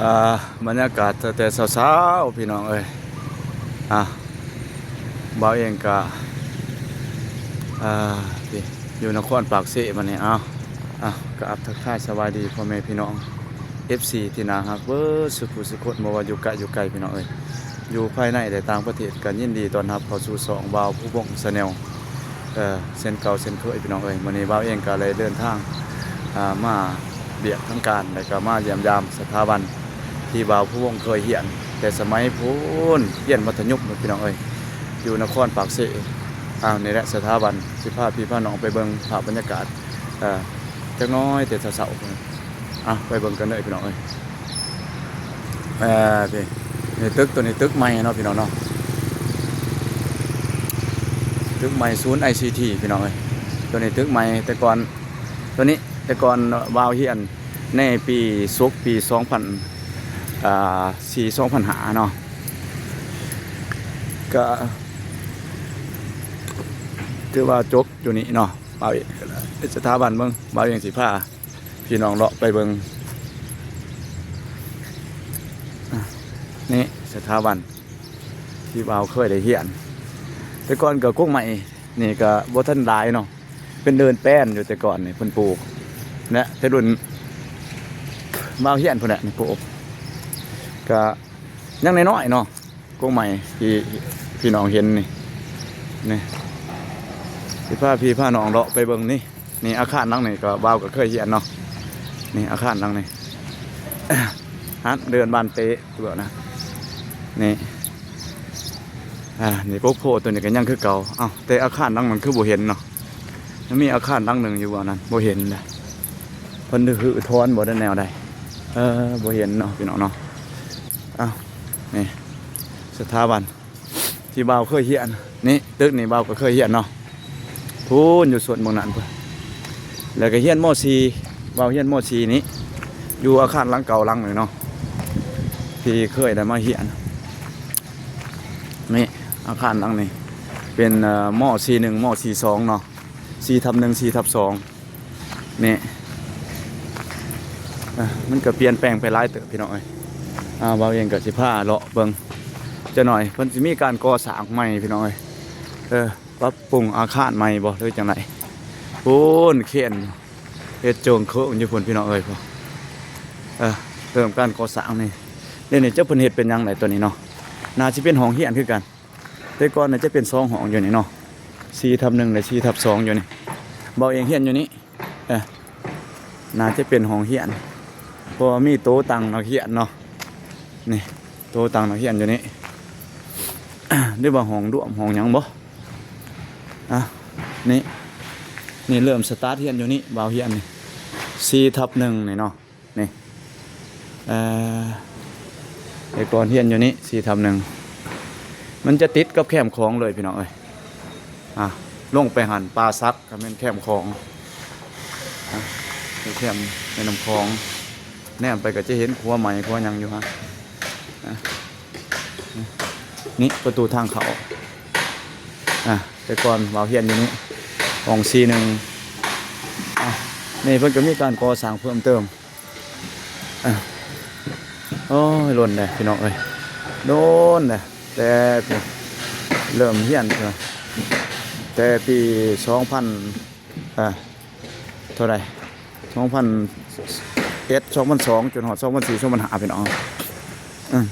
ອ່າ ບັນຍາກາດຕັ້ງແຕ່ເຊົ້າໆ ພີ່ນ້ອງເອີຍ. ອ່າ ບ່າວເອງກະ ອ່າ ຢູ່ນະຄອນປາກເຊບັດນີ້. ເອົາ ອ່າ ກະອັບທັກທາຍສະບາຍດີພໍ່ແມ່ພີ່ນ້ອງ ເອັຟຊີ ທີ່ໜ້າຮັກເບິດສູ່ຜູ້ສູ່ຄົນ ບໍ່ວ່າຢູ່ໃກ້ຢູ່ໄກ ພີ່ນ້ອງເອີຍ, ຢູ່ພາຍໃນ ແລະ ຕ່າງປະເທດ ກະຍິນດີຕ້ອນຮັບເຂົ້າສູ່ຊ່ອງບ່າວພູວົງ Channel ເອີ ເຊັ່ນເກົ່າເຊັ່ນເຄີຍ ພີ່ນ້ອງເອີຍ. ມື້ນີ້ບ່າວເອງກະໄດ້ເດີນທາງ ອ່າ ມາວຽກທາງການ ແລະ ກະມາຢ້ຽມຢາມສະຖາບັນທີ່ບ່າວພູວົງເຄີຍຮຽນ ແຕ່ສະໄໝພຸ້ນ ຮຽນມັດທະຍົມພຸ້ນ ພີ່ນ້ອງເອີຍ, ຢູ່ນະຄອນປາກເຊ. ອ້າວ ນີ້ແຫຼະສະຖາບັນ ຊິພາພີ່ພານ້ອງໄປເບິ່ງພາບບັນຍາກາດ ເອີ ຈັກໜ້ອຍແຕ່ເຊົ້າໆ. ອ່ະ ໄປເບິ່ງກັນເລີຍພີ່ນ້ອງເອີຍ. ເອີ ນີ້ ນີ້ຕຶກ ໂຕນີ້ຕຶກໃໝ່ເນາະພີ່ນ້ອງເນາະ, ຕຶກໃໝ່ສູນໄອຊີທີພີ່ນ້ອງເອີຍ. ໂຕນີ້ຕຶກໃໝ່ ແຕ່ກ່ອນ ໂຕນີ້ແຕ່ກ່ອນບ່າວຮຽນໃນປີ ສົກປີສອງພັນ ອ່າ ສີ່ ສອງພັນຫ້າເນາະ, ກະຖືວ່າຈົບຢູ່ນີ້ເນາະ. ບ່າວເອງ ສະຖາບັນເບິ່ງ ບ່າວເອງຊິພາ ພີ່ນ້ອງເລາະໄປເບິ່ງ. ອ່ະ ນີ້ສະຖາບັນທີ່ບ່າວເຄີຍໄດ້ຮຽນ ແຕ່ກ່ອນກະກົກໄມ້ນີ້ກະບໍ່ທັນຫຼາຍເນາະ, ເປັນເດີ່ນແປ້ນຢູ່ແຕ່ກ່ອນນີ້ ເພິ່ນປູກ ແລະ ແຕ່ລຸ້ນບ່າວຮຽນພຸ້ນແຫຼະ ນີ້ປູກ ກະຍັງນ້ອຍໆເນາະ. ກົກໄມ້ທີ່ພີ່ນ້ອງເຫັນນີ້ ນີ້ ຊິພາພີ່ພານ້ອງເລາະໄປເບິ່ງນີ້. ນີ້ອາຄານຫຼັງນີ້ກະ ບ່າວກະເຄີຍຮຽນເນາະ. ນີ້ອາຄານຫຼັງນີ້ ຫັ້ນເດີ່ນບ້ານເຕະຕົວະນະ. ນີ້ ອ່າ ນີ້ກົກໂພໂຕນີ້ກະຍັງຄືເກົ່າ. ເອົ້າ ແຕ່ອາຄານຫຼັງນັ້ນຄືບໍ່ເຫັນເນາະ, ມັນມີອາຄານຫຼັງໜຶ່ງຢູ່ບໍ່ນັ້ນ ບໍ່ເຫັນນະ, ເພິ່ນໄດ້ຮື້ຖອນບໍ່ ໄດ້ແນວໃດ ເອີ ບໍ່ເຫັນເນາະ ພີ່ນ້ອງເນາະ. ເອົ້າ ນີ້ສະຖາບັນ ທີ່ບ່າວເຄີຍຮຽນ ນີ້ ຕຶກນີ້ບ່າວກະເຄີຍຮຽນເນາະ, ພຸ້ນຢູ່ສວນເມືອງນັ້ນພຸ້ນ. ແລ້ວກະຮຽນ ມໍສີ່ ບ່າວຮຽນ ມໍສີ່ນີ້ ຢູ່ອາຄານຫຼັງເກົ່າຫຼັງນີ້ເນາະ ທີ່ເຄີຍໄດ້ມາຮຽນ. ນີ້ອາຄານຫຼັງນີ້ເປັນ ມໍສີ່ໜຶ່ງ ມໍສີ່ສອງເນາະ, ສີ່ທັບໜຶ່ງ ສີ່ທັບສອງ. ນີ້ ອ່ະ ມັນກະປ່ຽນແປງໄປຫຼາຍເຕີບພີ່ນ້ອງເອີຍ. ອ່າ ບ່າວເອງກະຊິພາເລາະເບິ່ງຈັກໜ້ອຍ ເພິ່ນຊິມີການກໍ່ສ້າງໃໝ່ພີ່ນ້ອງເອີຍ, ເອີ ປັບປຸງອາຄານໃໝ່ບໍ່ ຫຼືຈັ່ງໃດ. ພຸ້ນ ເຄນເຮັດໂຈງເຄີງຢູ່ພຸ້ນພີ່ນ້ອງເອີຍ. ເອີ ເລີ່ມການກໍ່ສ້າງນີ້ ດຽວນີ້ຈັກເພິ່ນເຮັດເປັນຫຍັງໃດ ໂຕນີ້ເນາະ, ໜ້າຊິເປັນຫ້ອງຮຽນຄືກັນ. ແຕ່ກ່ອນໜ້າຈະເປັນສອງຫ້ອງຢູ່ນີ້ເນາະ, ສີ່ທັບໜຶ່ງ ແລະ ສີ່ທັບສອງຢູ່ນີ້. ບ່າວເອງຮຽນຢູ່ນີ້ ເອີ ໜ້າຈະເປັນຫ້ອງຮຽນ ເພາະວ່າມີໂຕຕັ່ງນັກຮຽນເນາະ. ນີ້ ໂຕຕັ່ງນັກຮຽນຢູ່ນີ້ ຫຼືວ່າຫ້ອງລວມ ຫ້ອງຫຍັງບໍ່. ອ່ະ ນີ້ ນີ້ເລີ່ມສະຕາດຮຽນຢູ່ນີ້ ບ່າວຮຽນນີ້ ສີ່ທັບໜຶ່ງນີ້ເນາະ. ນີ້ ເອີ ແຕ່ກ່ອນຮຽນຢູ່ນີ້ ສີ່ທັບໜຶ່ງ ມັນຈະຕິດກັບແຄມຂອງເລີຍພີ່ນ້ອງເອີຍ. ອ່າ ລົງໄປຫັ້ນ ປ່າສັກກະແມ່ນແຄມຂອງ ອ່າ ແຄມແມ່ນ້ຳຂອງ, ແນມໄປກະຈະເຫັນຂົວໄໝຂົວຫຍັງຢູ່ຫັ້ນ. ອ່າ ນີ້ປະຕູທາງເຂົ້າ. ອ່າ ແຕ່ກ່ອນບ່າວຮຽນຢູ່ນີ້ ຫ້ອງສີ່ໜຶ່ງ. ອ່າ ນີ້ເພິ່ນກະມີການກໍ່ສ້າງເພີ່ມເຕີມ. ອ່າ ໂອ້ຍ ດົນແລ້ວພີ່ນ້ອງເອີຍ ດົນແລ້ວ ແຕ່ເລີ່ມຮຽນ ແຕ່ປີສອງພັນ ເອີ ເທົ່າໃດ ສອງພັນເອັດ ສອງພັນສອງ ຈົນຮອດສອງພັນສີ່ ສອງພັນຫ້າ ພີ່ນ້ອງ. ອືມ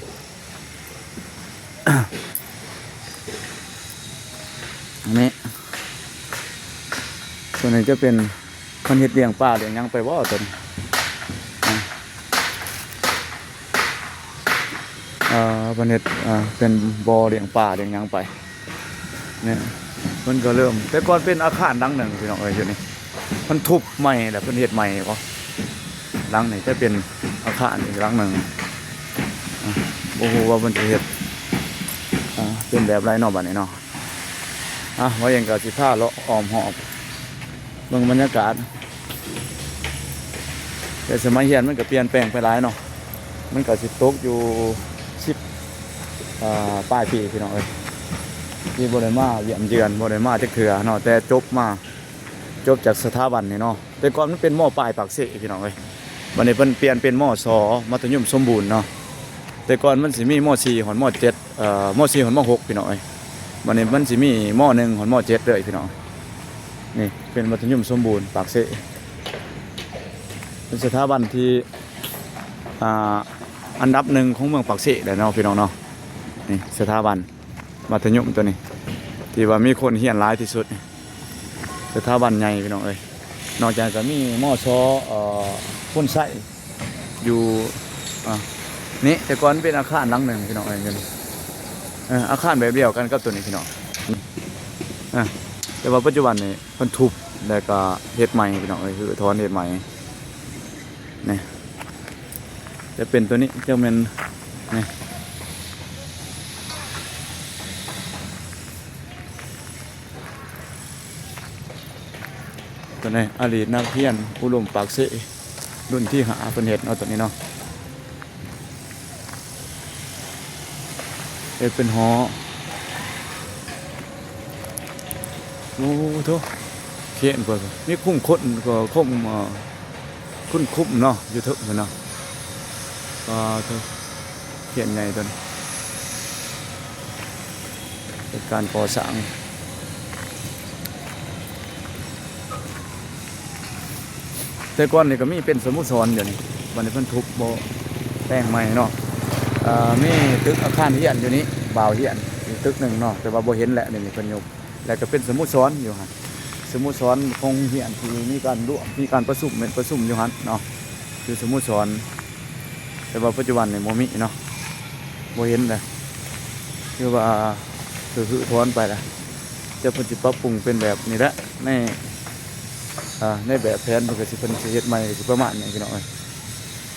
ອັນນີ້ ໂຕນີ້ຈະເປັນ ເພິ່ນເຮັດລ້ຽງປາລ້ຽງຫຍັງໄປບໍ່ໂຕນີ້. ອ່າ ເອີ ເພິ່ນເຮັດ ເອີ ເປັນບໍ່ລ້ຽງປາລ້ຽງຫຍັງໄປ. ນີ້ ເພິ່ນກະເລີ່ມ ແຕ່ກ່ອນເປັນອາຄານຫຼັງໜຶ່ງພີ່ນ້ອງເອີຍ ຢູ່ນີ້ ເພິ່ນທຸບໃໝ່ແລ້ວ ເພິ່ນເຮັດໃໝ່ບໍ່. ຫຼັງນີ້ຈະເປັນອາຄານອີກຫຼັງໜຶ່ງ. ອ່າ ບໍ່ຮູ້ວ່າເພິ່ນຈະເຮັດ ອ່າ ເປັນແບບໃດເນາະ ບາດນີ້ເນາະ. ອ່ະ ບ່າວເອງກະຊິພາເລາະອ້ອມຮອບເບິ່ງບັນຍາກາດ. ແຕ່ສະໄໝຮຽນມັນກະປ່ຽນແປງໄປຫຼາຍເນາະ, ມັນກະຊິຕົກຢູ່ສິບ ອ່າ ປາຍປີພີ່ນ້ອງເອີຍ ທີ່ບໍ່ໄດ້ມາຢ້ຽມເຢືອນ ບໍ່ໄດ້ມາຈັກເທື່ອເນາະ ແຕ່ຈົບມາ ຈົບຈາກສະຖາບັນນີ້ເນາະ. ແຕ່ກ່ອນມັນເປັນ ມ.ປາຍ ປາກເຊ ພີ່ນ້ອງເອີຍ. ບັດນີ້ເພິ່ນປ່ຽນເປັນ ມ.ສ ມັດທະຍົມສົມບູນເນາະ. ແຕ່ກ່ອນມັນຊິມີ ມ.ສີ່ ຮອດ ມ.ເຈັດ ເອີ ມ.ສີ່ ຮອດ ມ.ຫົກ ພີ່ນ້ອງເອີຍ. ບັດນີ້ມັນຊິມີ ມ.ໜຶ່ງ ຮອດ ມ.ເຈັດ ເລີຍພີ່ນ້ອງ. ນີ້ເປັນມັດທະຍົມສົມບູນປາກເຊ ເປັນສະຖາບັນທີ່ ອ່າ ອັນດັບໜຶ່ງຂອງເມືອງປາກເຊແຫຼະເນາະ ພີ່ນ້ອງເນາະ. ນີ້ສະຖາບັນມັດທະຍົມໂຕນີ້ ທີ່ວ່າມີຄົນຮຽນຫຼາຍທີ່ສຸດ ສະຖາບັນໃຫຍ່ພີ່ນ້ອງເອີຍ. ນອກຈາກກະມີ ມ.ສ ເອີ ໂພນໄຊ ຢູ່ ອ່າ ນີ້ ແຕ່ກ່ອນເປັນອາຄານຫຼັງໜຶ່ງພີ່ນ້ອງເອີຍ ຢູ່ນີ້ ເອີ ອາຄານແບບດຽວກັນກັບໂຕນີ້ພີ່ນ້ອງ. ອ່າ ແຕ່ວ່າປັດຈຸບັນນີ້ເພິ່ນທຸບ ແລ້ວກະເຮັດໃໝ່ພີ່ນ້ອງເອີຍ ຮື້ຖອນເຮັດໃໝ່. ນີ້ຈະເປັນໂຕນີ້ ຈະແມ່ນ ນີ້ ໂຕນີ້ ອະດີດນັກຮຽນອຸດົມປາກເຊ ລຸ້ນທີຫ້າ ເພິ່ນເຮັດເນາະ ໂຕນີ້ເນາະ. ເຮັດເປັນຫໍ ໂອ້ໂທ້ ເຂດເພິ່ນມີຄຸມຄົນ ກໍຄຸມ ເອີ ຄຸນຄຸມເນາະ ຢູ່ເທິງເພິ່ນເນາະ. ປາໂທ້ ເຂດໃຫຍ່ຕົວນີ້ ເປັນການກໍ່ສ້າງ. ແຕ່ກ່ອນນີ້ກໍມີເປັນສະໂມສອນຢູ່ນີ້ ບັດນີ້ເພິ່ນທຸບບໍ່ແປງໃໝ່ເນາະ. ເອີ ມີຕຶກອາຄານຮຽນຢູ່ນີ້ ບ່າວຮຽນອີກຕຶກໜຶ່ງເນາະ ແຕ່ວ່າບໍ່ເຫັນແຫຼະ ດຽວນີ້ເພິ່ນຍົກ ແລ້ວກໍເປັນສະໂມສອນຢູ່ຫັ້ນ ສະໂມສອນຂອງໂຮງຮຽນທີ່ມີການລວມ ມີການປະຊຸມ ປະຊຸມຢູ່ຫັ້ນເນາະ ຄືສະໂມສອນ. ແຕ່ວ່າປັດຈຸບັນນີ້ບໍ່ມີເນາະ ບໍ່ເຫັນແຫຼະ ຄືວ່າຖືກຮື້ຖອນໄປລະ. ແຕ່ເພິ່ນຊິປັບປຸງເປັນແບບນີ້ແຫຼະ ໃນ ອ່າ ໃນແບບແຜນເພິ່ນກໍຊິ ເພິ່ນຊິເຮັດໃໝ່ກໍຊິປະມານນີ້ພີ່ນ້ອງເອີຍ.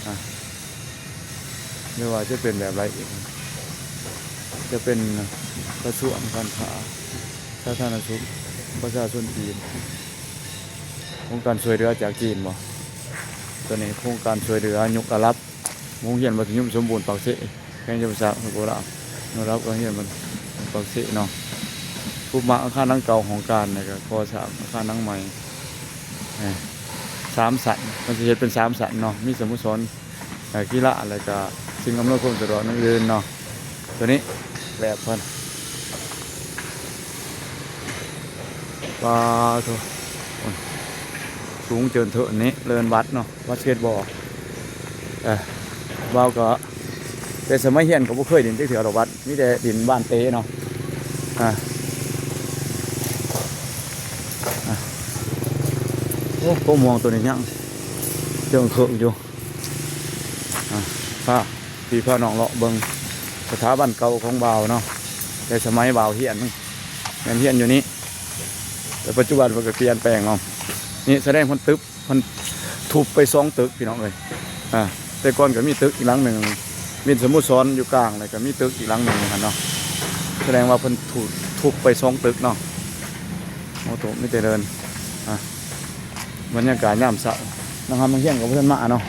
ອ່າ ຫຼືວ່າຈະເປັນແບບໃດອີກ ຈະເປັນກະຊວງການຄ້າ ສາທາລະນະສຸກ ປະຊາຊົນຈີນ ໂຄງການຊ່ວຍເຫຼືອຈາກຈີນບໍ່? ໂຕນີ້ໂຄງການຊ່ວຍເຫຼືອຍົກລະດັບໂຮງຮຽນມັດທະຍົມສົມບູນປາກເຊ ແຂວງຈຳປາສັກ ສປປ ລາວ ຍກລະດັບໂຮງຮຽນມັດທະຍົມປາກເຊເນາະ. ທຸບມ້າງອາຄານຫຼັງເກົ່າຂອງການ ແລ້ວກໍກໍ່ສ້າງອາຄານຫຼັງໃໝ່ ເອີ ສາມຊັ້ນ ມັນຊິເຮັດເປັນສາມຊັ້ນເນາະ ມີສະໂມສອນ ເອີ ກິລາ ແລ້ວກະສິ່ງອຳນວຍຄວາມສະດວກອື່ນໆເນາະ. ໂຕນີ້ແບບເພິ່ນ ປາໂທ້ ໂອ້ຍ ສູງເຈີນເທີນນີ້ ເລີນວັດເນາະ ວາດສະເກັດບອລ. ເອີ ບ່າວກໍ ແຕ່ສະໄໝຮຽນກໍບໍ່ເຄີຍຫຼິ້ນຈັກເທື່ອດອກວັດ ມີແຕ່ຫຼິ້ນບ້ານເຕະເນາະ. ອ່າ ອ່າ ໂອ້ ກົກມ່ວງໂຕນີ້ຍັງເຈີນເຄິກຢູ່. ອ່າ ພາພີ່ພານ້ອງເລາະເບິ່ງສະຖາບັນເກົ່າຂອງບ່າວເນາະ ແຕ່ສະໄໝບ່າວຮຽນ ແມ່ນຮຽນຢູ່ນີ້ ແຕ່ປັດຈຸບັນເພິ່ນກໍປ່ຽນແປງເອົາ. ນີ້ສະແດງເພິ່ນຕຶບ ເພິ່ນທຸບໄປສອງຕຶກພີ່ນ້ອງເອີຍ. ອ່າ ແຕ່ກ່ອນກໍມີຕຶກອີກຫຼັງໜຶ່ງ ມີສະໂມສອນຢູ່ກາງ ແລ້ວກໍມີຕຶກອີກຫຼັງໜຶ່ງຫັ້ນເນາະ. ສະແດງວ່າເພິ່ນທຸບ ທຸບໄປສອງຕຶກເນາະ. ໂອ້ໂຕ ມີແຕ່ເດີ່ນ ອ່າ ບັນຍາກາດຍາມເຊົ້າ ນັກຮຽນກໍບໍ່ທັນມາເນາະ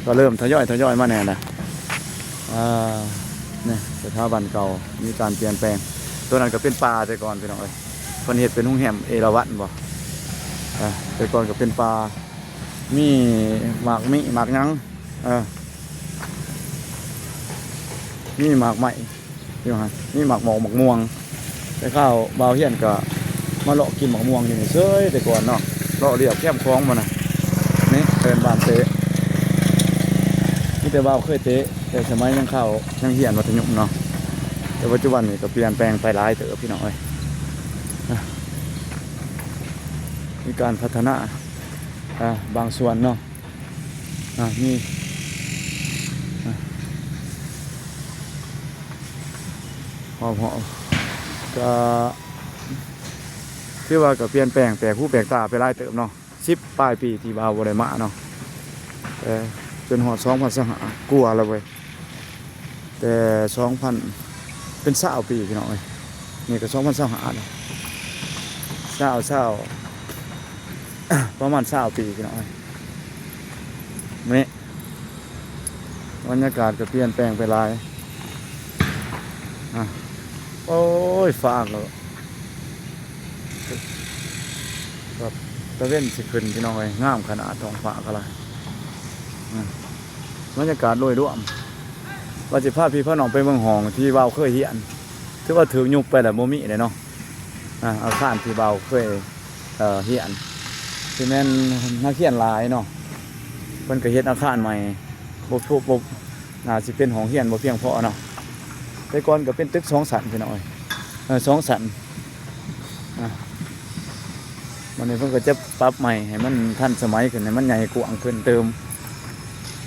ກໍເລີ່ມທະຍອຍ ທະຍອຍມາແດ່ລະ. ອ່າ ນີ້ສະຖາບັນເກົ່າມີການປ່ຽນແປງ. ໂຕນັ້ນກໍເປັນປ່າແຕ່ກ່ອນພີ່ນ້ອງເອີຍ ເພິ່ນເຮັດເປັນໂຮງແຮມເອລາວັນບໍ? ເອີ ແຕ່ກ່ອນກໍເປັນປ່າ ມີໝາກມີໝາກຫຍັງ ເອີ ມີໝາກໄມ້ ຢູ່ຫັ້ນ ມີໝາກໝອກໝາກມ່ວງ. ແຕ່ຄາວບ່າວຮຽນກໍມາເລາະກິນໝາກມ່ວງຢູ່ນີ້ເຊີຍແຕ່ກ່ອນເນາະ ເລາະລຽບແຄມຂອງມັນນະ. ນີ້ເດີ່ນບ້ານເຕະ ມີແຕ່ບ່າວເຄີຍເຕະ ແຕ່ສະໄໝຍັງຄາວຍັງຮຽນມັດທະຍົມເນາະ. ແຕ່ປັດຈຸບັນນີ້ກໍປ່ຽນແປງໄປຫຼາຍເຕີບພີ່ນ້ອງເອີຍ ມີການພັດທະນາ ອ່າ ບາງສ່ວນເນາະ. ອ່າ ມີ ອ່າ ຮອບໆ ກໍຖືວ່າກໍປ່ຽນແປງແປກຫູແປກຕາໄປຫຼາຍເຕີບເນາະ ສິບປາຍປີທີ່ບ່າວບໍ່ໄດ້ມາເນາະ. ເອີ ຈົນຮອດສອງພັນຊາວຫ້າກວ່າແລ້ວເວີຍ ແຕ່ສອງພັນ ເປັນຊາວປີພີ່ນ້ອງເອີຍ. ນີ້ກໍສອງພັນຊາວຫ້າແລ້ວ ຊາວ ຊາວ ປະມານຊາວປີພີ່ນ້ອງເອີຍ. ນີ້ບັນຍາກາດກໍປ່ຽນແປງໄປຫຼາຍ ອ່າ ໂອ້ຍ ຟ້າກໍ ແບບ ຕາເວັນຊິຂຶ້ນພີ່ນ້ອງເອີຍ ງາມຂະໜາດ ທ້ອງຟ້າກໍລະ ອາ ບັນຍາກາດໂດຍລວມ ວ່າຊິພາພີ່ພານ້ອງໄປເບິ່ງຫ້ອງທີ່ບ່າວເຄີຍຮຽນ ຖືວ່າຖືກຍຸບໄປແລ້ວ ບໍ່ມີແລ້ວເນາະ ອາ ອາຄານທີ່ບ່າວເຄີຍ ເອີ ຮຽນ ຊິແມ່ນນັກຮຽນຫຼາຍເນາະ ເພິ່ນກໍເຮັດອາຄານໃໝ່ ບໍ່ ບໍ່ ບໍ່ ໜ້າຊິເປັນຫ້ອງຮຽນບໍ່ພຽງພໍເນາະ ແຕ່ກ່ອນກໍເປັນຕຶກສອງຊັ້ນພີ່ນ້ອງເອີຍ ເອີ ສອງຊັ້ນ ອາ ບັດນີ້ເພິ່ນກໍຈະປັບໃໝ່ໃຫ້ມັນທັນສະໄໝຂຶ້ນ ໃຫ້ມັນໃຫຍ່ກວ້າງຂຶ້ນຕື່ມ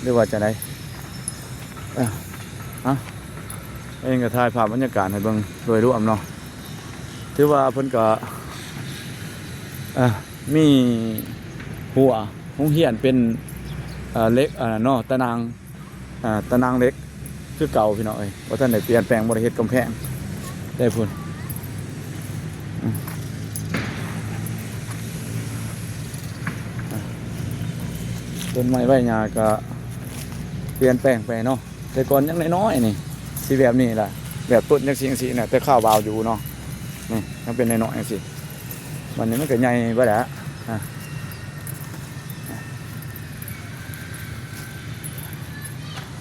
ຫຼືວ່າຈັ່ງໃດ ເອີ ເອົາ ເອງກໍຖ່າຍພາບບັນຍາກາດໃຫ້ເບິ່ງໂດຍລວມເນາະ ຖືວ່າເພິ່ນກໍ ເອີ ມີຮົ້ວໂຮງຮຽນເປັນ ເອີ ເຫຼັກ ອັນນັ້ນເນາະ ຕະໜ່າງ ອ່າ ຕະໜ່າງເຫຼັກຄືເກົ່າພີ່ນ້ອງເອີຍ ບໍ່ທັນໄດ້ປ່ຽນແປງ ບໍ່ໄດ້ເຮັດກຳແພງໄດ້ພຸ້ນ ອືມ ຕົ້ນໄມ້ໃບຫຍ້າກໍປ່ຽນແປງໄປເນາະ ແຕ່ກ່ອນຍັງນ້ອຍໆ ນີ້ ຊິແບບນີ້ລະ ແບບຕົ້ນຈັ່ງຊີ້ຈັ່ງຊີ້ນະ ແຕ່ຄາວບ່າວຢູ່ເນາະ ນີ້ຍັງເປັນນ້ອຍໆ ຈັ່ງຊີ້ ບັດນີ້ມັນກໍໃຫຍ່ໄປແລ້ວ ອ່າ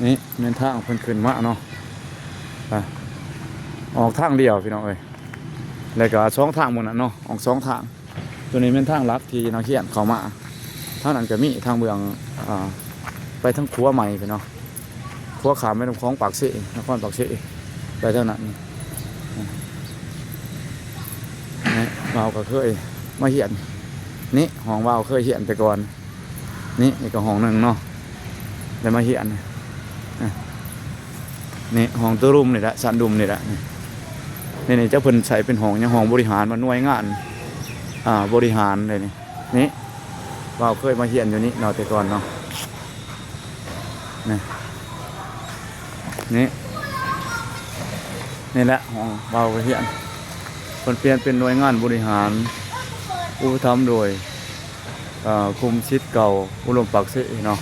ນີ້ແມ່ນທາງເພິ່ນຂຶ້ນມາເນາະ ອ່າ ອອກທາງດຽວພີ່ນ້ອງເອີຍ ແລ້ວກໍສອງທາງໝົດນະເນາະ ອອກສອງທາງ ຕົວນີ້ແມ່ນທາງຫຼັກທີ່ນັກຮຽນເຂົ້າມາ ທາງນັ້ນກໍມີທາງເບື້ອງ ອ່າ ໄປທາງຂົວໃໝ່ພຸ້ນເນາະ ຂົວຂ້າມແມ່ນ້ຳຂອງປາກເຊ ນະຄອນປາກເຊ ໄປທາງນັ້ນ ນີ້ບ່າວກໍເຄີຍມາຮຽນ ນີ້ຫ້ອງບ່າວເຄີຍຮຽນແຕ່ກ່ອນ ນີ້ ນີ້ກໍຫ້ອງໜຶ່ງເນາະ ໄດ້ມາຮຽນ ອ່ະ ນີ້ຫ້ອງໂຕລຸ່ມນີ້ແຫຼະ ຊັ້ນລຸ່ມນີ້ແຫຼະ ນີ້ ນີ້ ນີ້ ຈັກເພິ່ນໃຊ້ເປັນຫ້ອງຫຍັງ ຫ້ອງບໍລິຫານ ວ່າໜ່ວຍງານ ອ່າ ບໍລິຫານເດ້ນີ້ ນີ້ບ່າວເຄີຍມາຮຽນຢູ່ນີ້ເນາະ ແຕ່ກ່ອນເນາະ ນີ້ ນີ້ ນີ້ແຫຼະຫ້ອງບ່າວເຄີຍຮຽນ ເພິ່ນປ່ຽນເປັນໜ່ວຍງານບໍລິຫານ ອຸປະຖຳໂດຍ ເອີ ກຸ່ມສິດເກົ່າອົບຮົມປາກເຊເນາະ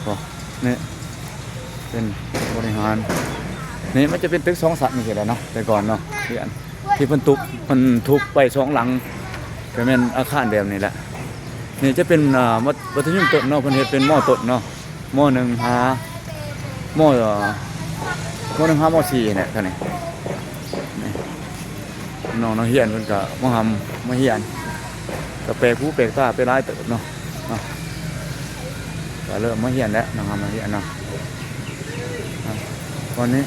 ໂອ້ ນີ້ເປັນບໍລິຫານ ນີ້ມັນຈະເປັນຕຶກສອງຊັ້ນຈັ່ງຊີ້ແຫຼະເນາະ ແຕ່ກ່ອນເນາະ ທີ່ອັນ ທີ່ເພິ່ນທຸບ ເພິ່ນທຸບໄປສອງຫຼັງ ກໍແມ່ນອາຄານແບບນີ້ແຫຼະ ນີ້ຈະເປັນ ອ່າ ມັດ ມັດທະຍົມຕົ້ນເນາະ ເພິ່ນເຮັດເປັນ ມ.ຕົ້ນເນາະ ມ.ໜຶ່ງ ຫາ ມ. ເອີ ມ.ໜຶ່ງ ຫາ ມ.ສີ່ ນີ້ແຫຼະ ເທົ່ານີ້ ນີ້ ນ້ອງນັກຮຽນເພິ່ນກໍມາຮ່ຳມາຮຽນ ກໍແປກຫູແປກຕາໄປຫຼາຍເຕີບເນາະ ເນາະ ກໍເລີ່ມມາຮຽນແລ້ວ ມາຮ່ຳມາຮຽນເນາະ ອ່າ ຕອນນີ້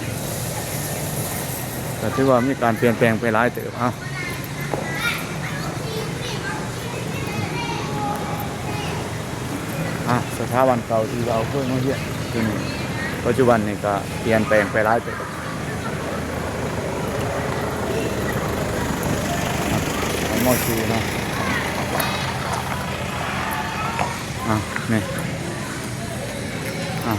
ກໍຖືວ່າມີການປ່ຽນແປງໄປຫຼາຍເຕີບ ເອົາ ອ່າ ສະຖາບັນເກົ່າທີ່ວ່າເຮົາເຄີຍມາຮຽນຢູ່ນີ້ ປັດຈຸບັນນີ້ກໍປ່ຽນແປງໄປຫຼາຍເຕີບ ອ່າ ມ.ສີ່ ເນາະ ອ່າ ນີ້ ອ່າ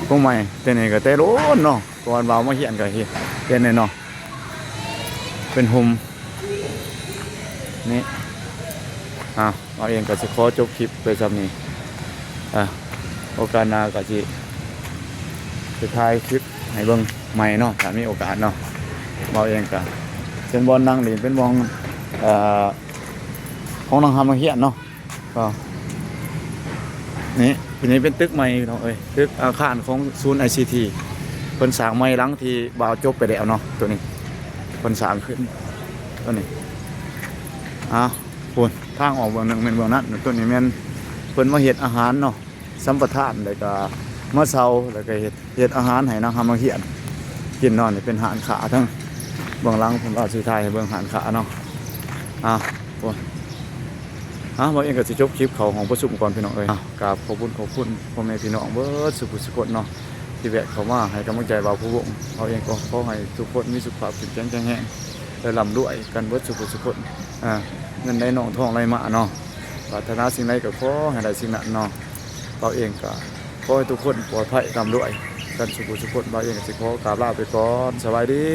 ໂຮງໃໝ່ ແຕ່ນີ້ກໍແຕ່ໂດນເນາະ ກ່ອນວ່າເຮົາມາຮຽນກໍເຫັນ ເຫັນແນ່ເນາະ ເປັນຮົ່ມ ນີ້ ອ່າ ເຮົາເອງກໍຊິຂໍຈົບຄລິບໄປສ່ຳນີ້ ອ່າ ໂອກາດໜ້າກໍຊິໄປຖ່າຍຄລິບໃຫ້ເບິ່ງໃໝ່ເນາະ ຖ້າມີໂອກາດເນາະ ເຮົາເອງກໍເປັນບ່ອນນັ່ງຫຼິ້ນ ເປັນບ່ອນ ເອີ ຂອງນັກຮຽນເນາະ ກໍ ນີ້ ຕົວນີ້ເປັນຕຶກໃໝ່ພີ່ນ້ອງເອີຍ ຕຶກອາຄານຂອງສູນໄອຊີທີ ເພິ່ນສ້າງໃໝ່ຫຼັງທີ່ບ່າວຈົບໄປແລ້ວເນາະ ຕົວນີ້ເພິ່ນສ້າງຂຶ້ນ ຕົວນີ້ ອ່າ ພຸ້ນ ທາງອອກເບື້ອງໜຶ່ງແມ່ນເບື້ອງນັ້ນ ຕົວນີ້ແມ່ນເພິ່ນມາເຮັດອາຫານເນາະ ສຳປະທານ ແລ້ວກໍມາເຊົ່າ ແລ້ວກໍເຮັດ ເຮັດອາຫານໃຫ້ນັກຮຽນກິນເນາະ ນີ້ເປັນຮ້ານຄ້າ ທາງເບື້ອງຫຼັງເພິ່ນວ່າຊິຖ່າຍໃຫ້ເບິ່ງຮ້ານຄ້າເນາະ ອ່າ ໂອ້ຍ ອ່າ ບ່າວເອງກໍຊິຈົບຄລິບເຂົ້າຫ້ອງປະຊຸມກ່ອນພີ່ນ້ອງເອີຍ ອ່າ ກາບຂອບຄຸນ ຂອບຄຸນພໍ່ແມ່ພີ່ນ້ອງເບິດສູ່ຜູ້ສູ່ຄົນເນາະ ທີ່ແວະເຂົ້າມາໃຫ້ກຳລັງໃຈບ່າວພູວົງ ເຮົາເອງກໍຂໍໃຫ້ທຸກຄົນມີສຸຂະພາບເຂັ້ມແຂງແຂງແຮງ ແລະ ລ່ຳລວຍກັນເບິດສູ່ຜູ້ສູ່ຄົນ ອ່າ ເງິນໄຫຼນອງທອງໄຫຼມາເນາະ ປາດຖະໜາສິ່ງໃດກໍຂໍໃຫ້ໄດ້ສິ່ງນັ້ນເນາະ ບ່າວເອງກໍຂໍໃຫ້ທຸກຄົນປອດໄພ ລ່ຳລວຍກັນສູ່ຜູ້ສູ່ຄົນ ບ່າວເອງກໍຊິຂໍກາບລາໄປກ່ອນ ສະບາຍດີ.